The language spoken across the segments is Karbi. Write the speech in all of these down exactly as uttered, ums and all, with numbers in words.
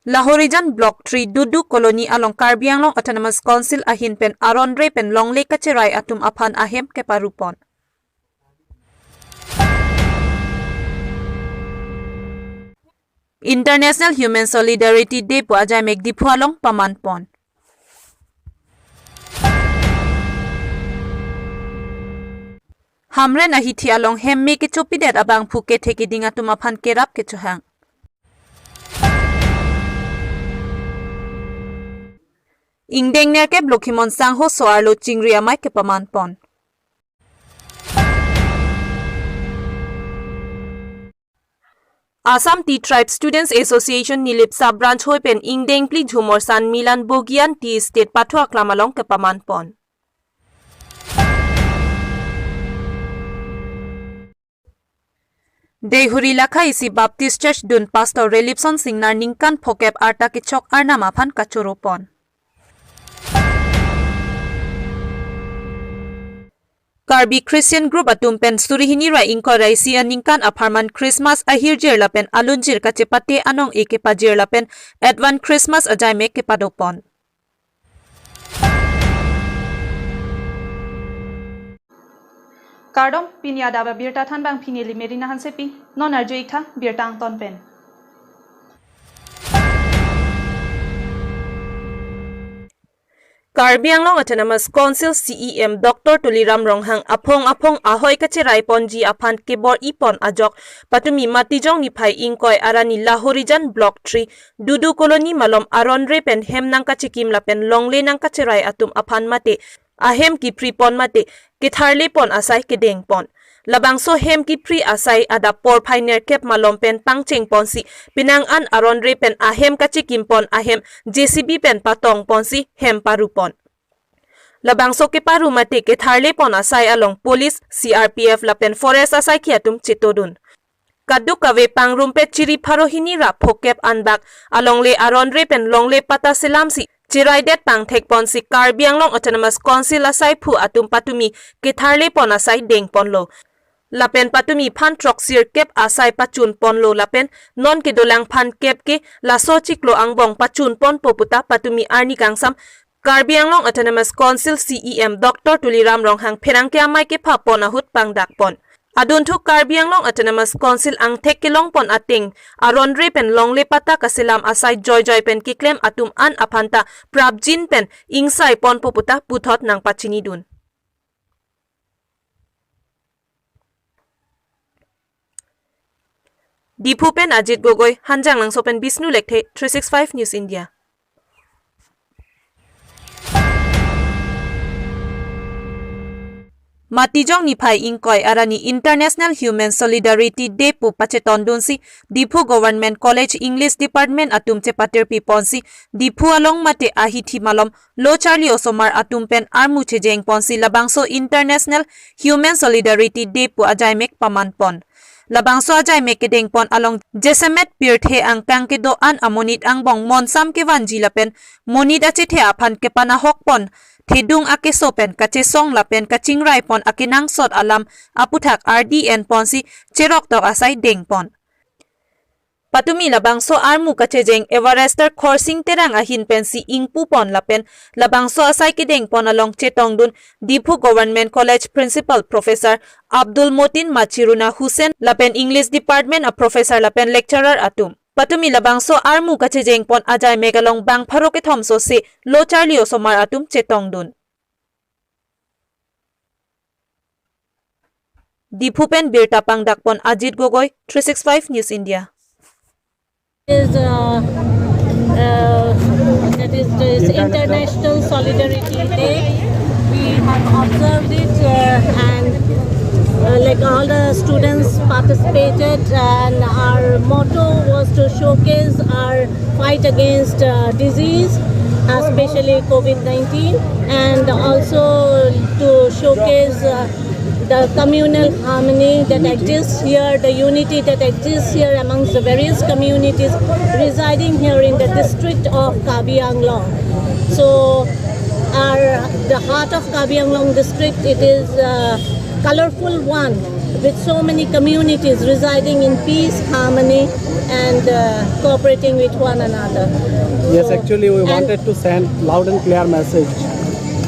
Lahorijan Block three Dudu Colony along Karbi Anglong Autonomous Council ahin pen aron-re pen longle kacherai atum aphan ahem keparu pon. International Human Solidarity Day pu ajaimek Diphu along paman pon. Hamren ahithi along hem me kechopidet abangphu kethe keding atum aphan kerap kechohang. Ingdeng nerkep Lokhimon Sangho so-arlo chingri amei kepaman pon. Assam Tea Tribe Students Association Nilip Sub Branch hoi pen ingdeng phli Jhumor Sanmilan Bogian Tea Estate pathu aklam along kepaman pon. Deihori Lakha isi Baptist Church dun Pastor Relipson Singnar ningkan phokep arta kechok arnam aphan kachoro pon. Karbi Christian Group atum pen suri hini ra ingkoi ra isi aningkan apharman Christmas ahirjir lapen alunjir kachepate anong-e kepajir lapen Advance Christmas ajaimek kepado pon. Kardom, pini adap abirta thanbang pini Limeri Nahan Sepi, non arju-ik tha birta angton pen. Karbi Anglong Autonomous Council C E M Doctor Tuliram Ronghang aphong aphong ahoi kacherai ponji aphan kebor-i pon ajok patumi Matijong niphai ingkoi arani Lahorijan Block three Dudu Colony malom aron-re pen hem nangkachikim lapen longle nangkacherai atum aphan mate ahem kipri pon mate ketharle pon asai kedeng pon. Labangso hem kipri asai adap porphai nerkep malom pen pangcheng ponsi penang an aron-re pen ahem kachikim pon ahem J C B pen patong ponsi hem paru pon. Labangso keparu mate ketharle pon asai along police, C R P F lapen forest asaikhi atum chetodun. Kadokave pangrumpet chiri pharo hini ra phokep anbak alongle aron-re pen longle patta selamsi cheraidet pangthek ponsi Karbi Anglong Autonomous Council asaiphu atum patumi ketharle pon asai deng ponlo. Lapen patumi phan throksirkep asai pachun ponlo lapen non kedolang phan kep ke laso chiklo angbong pachun ponpo puta patumi arni kangsam Karbi Anglong Autonomous Council C E M Doctor Tuliram Ronghang pherangke amei kepha pon ahut pangdak pon. Adunthu Karbi Anglong Autonomous Council angthek kelong pon ateng aron-re pen longle patta kaselam asai joijoi pen keklem atum an aphanta prapjin pen ingsai ponpo puta puthot nangpachinidun. Diphu pen Ajit Gogoi, Hanjanglangso pen Bishnu Lekthe, three six five News India. Matijong niphai ingkoi arani International Human Solidarity Day pu pachetondunsi Diphu Government College English Department atum chepatirpi ponsi Diphu along mate ahithi malom lo charli osomar atum pen armu chejeng ponsi labangso International Human Solidarity Day pu ajaimek paman pon. Labangso ajaimek kedeng pon along jasemet pirthe angkang kedo-an amonit angbong monsam kevanji lapen monit achethe aphan kepanahok pon thedung akeso pen kachesong lapen kachingrai pon akenangsot alam aputhak ardi en ponsi cheroktok asai deng pon. Patumi labangso armu kachejeng Everester Khorsing Terang ahin pensi ingpu pon lapen labangso asai kedeng pon along chetongdun Diphu Government College Principal Professor Abdul Motin Machiruna Hussain lapen English Department a Professor lapen Lecturer atum. Patumi labangso armu kachejeng pon ajaimek along bang pharo kethom sose lo charli osomar atum chetongdun. Diphu pen birta pangdak pon Ajit Gogoi, three six five News India. Is, uh, uh, that is this International Solidarity Day. We have observed it, uh, and, uh, like, all the students participated, and our motto was to showcase our fight against, uh, disease, especially COVID nineteen, and also to showcase, uh, the communal harmony that exists here, the unity that exists here amongst the various communities residing here in the district of Karbi Anglong. So, our, the heart of Karbi Anglong district, it is a colorful one. with so many communities residing in peace, harmony, and uh, cooperating with one another. Yes, so, actually, we and wanted to send loud and clear message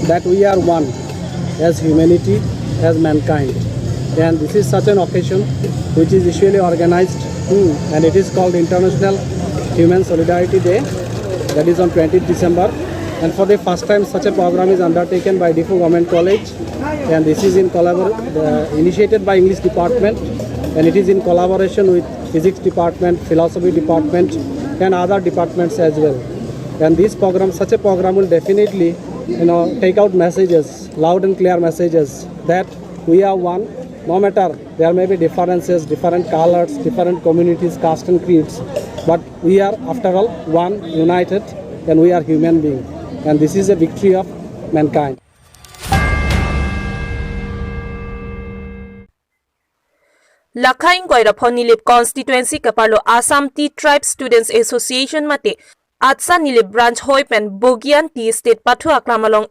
that we are one as humanity, as mankind. And this is such an occasion which is usually organized, hmm, and it is called International Human Solidarity Day, that is on twentieth December. And for the first time, such a program is undertaken by Diphu Government College, and this is in collabor- uh, initiated by English department, and it is in collaboration with physics department, philosophy department, and other departments as well. And this program, such a program, will definitely, you know, take out messages, loud and clear messages, that we are one, no matter there may be differences, different colors, different communities, caste and creeds, but we are, after all, one, united, and we are human being. And this is a victory of mankind. Lakha ingkoi ra pho Nilip constituency kaparlo Assam Tea Tribe Students Association mate ATSA Nilip branch hoi pen Bogijan Tea Estate pathu aklam along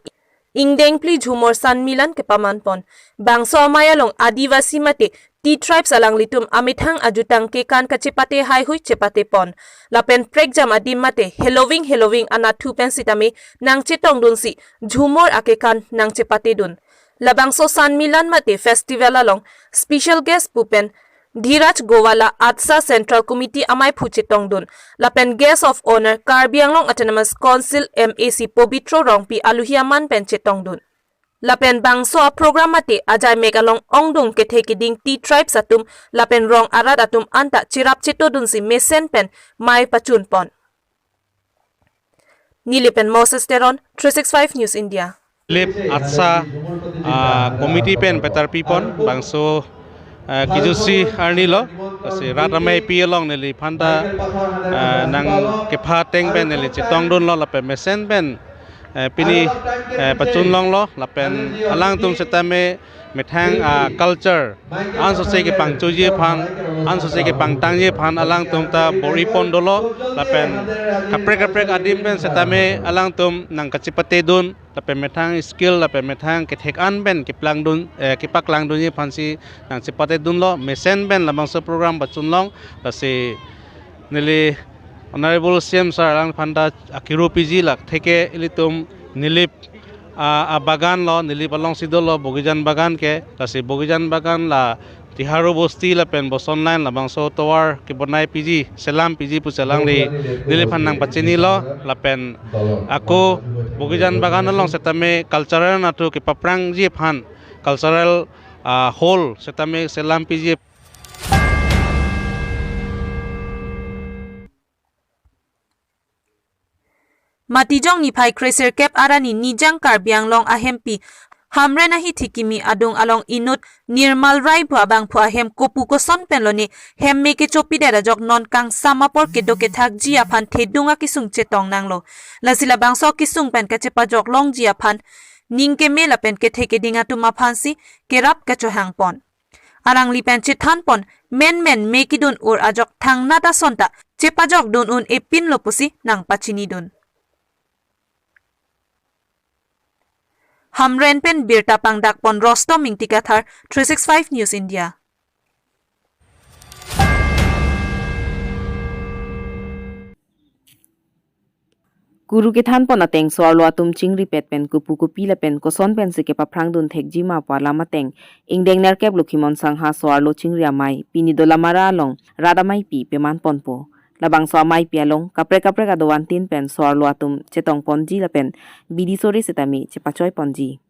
ingdeng phli Jhumor Sanmilan kepaman pon. Bangso amei along Adivasi mate Tea Tribes alanglitum amethang ajutang kekan kachepate haihui chepate pon. Lapen prekjam adim mate heloving heloving anathu pen sitame nangchetongdunsi Jhumor akekan nangchepatedun. Labangso Sanmilan mate festival along special guest pu pen Dhiraj Gowala ATSA Central Committee ameiphu chetongdun. Lapen guest of honour Karbi Anglong Autonomous Council M A C Pobitro Rongpi aluhi aman pen chetongdun. Lapen bangso aprogram mate ajaimek along ongdung kethe keding Tea Tribes atum lapen rong arat atum anta cherap chetodunsi mesen pen mei pachun pon. Nilip pen Moses Teron, three six five News India. Nilip ATSA, ah, committee pen petarpi pon bangso, ah, kijusi arni lo, lasi rat ameipi along neli phanta, ah, nangkepha ateng pen neli chetongdunlo lapen mesen pen, eh, pini, eh, pachun longlo lapen alangtum setame methang, ah, culture ansose kepangchoji aphan, ansose kepangtangji aphan alangtum ta bor-i pon dolo lapen kaprek kaprek adim pen setame alangtum nangkachepatedun lapen methang skill lapen methang kethek an pen keplangdun, eh, kepaklangdunji aphansi nangchepatedunlo. Mesen pen labangso program pachun long, lasi neli Honourable C M sir alangphanta akiru piji lake theke ilitum Nilip, ah, abagan lo, Nilip alongsi dolo Bogijan bagan ke, lasi Bogijan bagan la Tiharu Bosti lapen Boson Line labangso tovar kebonai piji, selam piji pusi alangli neliphan nangpachinilo lapen ako Bogijan bagan along setame cultural anathu kepaphrangji aphan cultural, ah, hall setame selam piji. Matijong niphai kresirkep arni Nijang Karbi Anglong ahempi Hamren ahithi kimi adung along inut Nirmal Rai pu abangphu ahem kopu koson pen lone hem me kechopidet ajok non kangsam apor kedo kethakji aphan thedung akesung chetong nanglo. Lasi labangso akesung pen kachepajok longji aphan ning keme lapen kethe keding atum aphansi kerap kachohang pon. Alangli pen chethan pon, menmen me kidun ur ajok thangnat ason ta chepajok dun un-e pinlo pusi nangpachinidun. Hamren pen birta pangdak pon Rostom Ingti Kathar, three six five News India. Kuru kethan pon ateng so-arlo atum chingripet pen kopu kopi lapen koson pensi kepaphrang dun thekji ma pu alam ateng ingdeng nerkep Lokhimon Sangha so-arlo chingri amei pini Dolamara along rat ameipi peman ponpo. Labangso ameipi along kaprek kaprek adovan tin pen so-arlo atum chetong ponji lapen bidi sore sitame chepachoi ponji.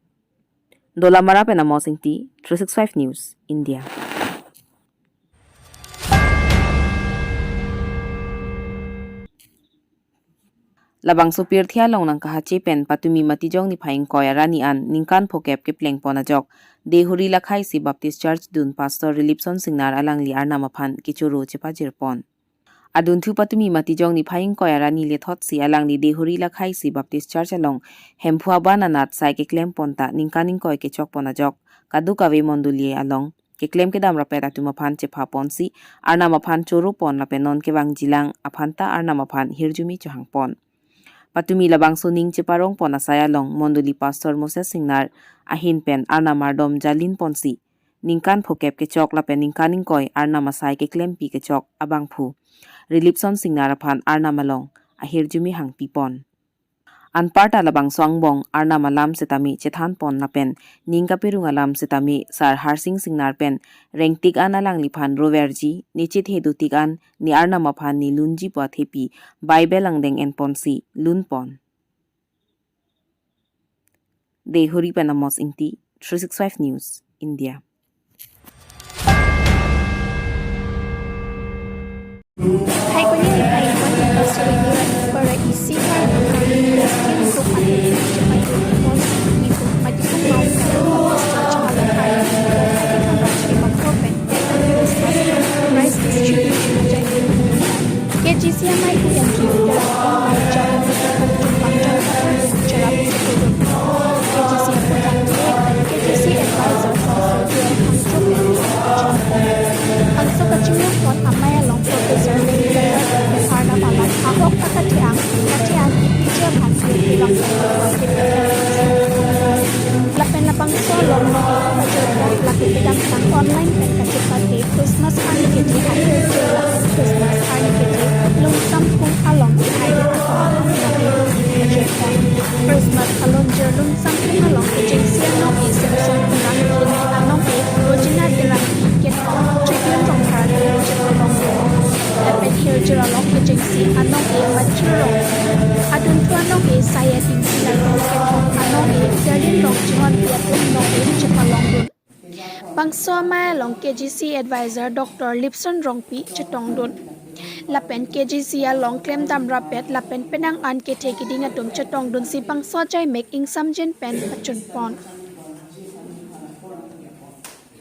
Dolamara pen Amos Ingti, three six five News, India. Labangso pirthe along nangkahache pen patumi Matijong niphai ingkoi arni an ningkan phokep kepleng pon ajok Dehori Lakhaisi Baptist Church dun Pastor Rilipson Singnar alangli arnam aphan kechoro chepajir pon. Adunthu patumi Matijong niphai ingkoi arni lethotsi alangli Dehori Lakhaisi Baptist Church along Hemphu aban anat sai keklem pon ta ningkan ingkoi kechok pon ajok kadokave mondoli along keklem kedam rapet atum aphan chepha ponsi arnam aphan choro pon lapen non kevangjilang aphanta arnam aphan hirjume chohang pon. Patumi labangso ning cheparong pon asai along mondoli Pastor Moses Singnar ahin pen arnam ardom jalin ponsi ningkan phokep kechok lapen ningkan ingkoi Arnam asai keklempi kechok abangphu Rilipson Singnar aphan Arnam along ahirjume hangpipon. Anparta labangso angbong Arnam alam setame chethanpon lapen ning kapirung alam setame Sar Harsing Singnar pen rengtik an alangliphan roverji, ne chethedotik an ne Arnam aphan ne lunji pu athepi Bible angdeng enponsi lunpon. Deihori pen Amos Ingti, three six five News, India. Thaikuni ni Thaikuni Australia para isi para Australia skin group atau cepat itu mati pun mau kalau Australia kalau hari ini kita baca lima korban Christmas prize distribution jadi KGC amei ku yang kiri dalam mau jam untuk pangcang cerap sekolah KGC aku dan KGC advisor Bangso kachinglu pon amei along Professor Benjamin Arnam alam ahok akathe-ang, kathe-ang ipijam an bilang lapen labangso along no kachirdak lapen kedamtang online pen kachepate Christmas arni keji ahirjir lapen Christmas arni keji lungsam kung along kehai akam kachirdak Christmas along jir lungsam Samkung along kechengsi anong-e Samson Terang, anong-e Rojina Terang, kethom Tribune Rongphar, Tribune Rongphar. Lapen hirjir along kechengsi anong-e Mathur Rong. Adunthu anong-e Sayat Ingti lapen kethom anong-e Darlin Rongchehon pi atum anong-e chepalongdun. Bangso amei along KGC Advisor Doctor Lipson Rongpi chetongdun. Lapen KGC along klemdam rapet lapen penang an kethe keding atum chetongdunsi bangso ajaimek ingsamjin pen pachunpon.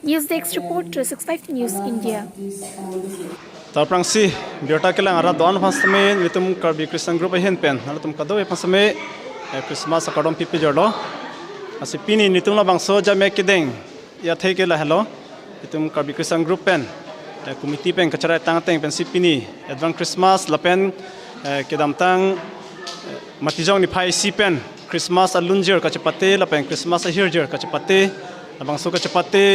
News Desk Report, three six five News India. Ta aphrangsi, birta kelang arat do-an aphan sitame, nelitum Karbi Christian Group ahin pen, nelitum kadokave aphan sitame, eh, Christmas akardom pipejorlo. Lasi pini nelitum labangso ajaimek kedeng, ya theke lahelo, itum Karbi Christian Group pen, eh, committee pen kacherai tang ateng pensi pini advance Christmas lapen, eh, kedamtang, eh, Matijong niphai isi pen Christmas alunjir kachepate lapen Christmas ahirjir kachepate, labangso kachepate,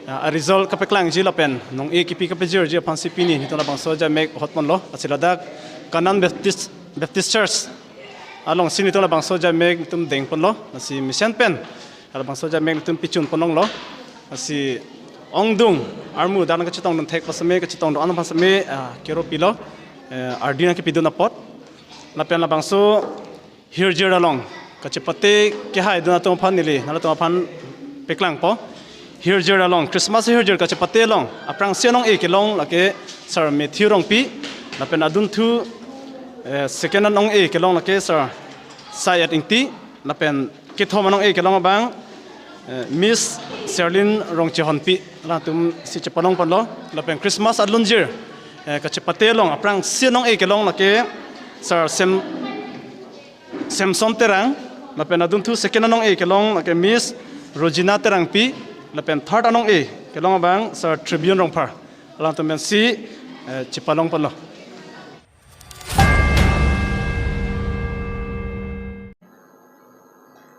eh, a result kapeklangji lapen nong-e kipi kapejirji aphansi pini nelitum labangso ajaimek hotponlo. Lasi ladak Canaan Baptist, Baptist Church alongsi nelitum labangso ajaimek nelitum dengponlo. Lasi mesen pen labangso ajaimek nelitum pichun ponlonglo. Lasi ongdung armu dan kachetongdun thek aphan sitame, kachetongdun an aphan sitame, ah, kero pilo, eh, ardi nangkepidun apot. Lapen labangso hirjir along kachepate kehaidun atum aphan neli nanglitum aphan peklangpo. Hirjir along, Christmas hirjir kachepate along aphrangsi anong-e kelong lake Sir Matthew Rongpi, lapen adunthu, eh, second anong-e kelong lake Sir Sayat Ingti, lapen kethom anong-e kelong abang, eh, Miss Serlin Rongchehonpi, alangtumsi chepalongponlo. Lapen Christmas alunjir, eh, kachepate along aphrangsi anong-e kelong lake Sir Sem-, Samson Terang, lapen adunthu second anong-e kelong lake Miss Rojina Terangpi, lapen third anong-e kelong abang Sir Tribune Rongphar. Alangtum pensi, eh, chepalongponlo.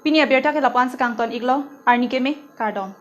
Pini abirta ke lapu-an si kangton-iklo, arni keme, kardom.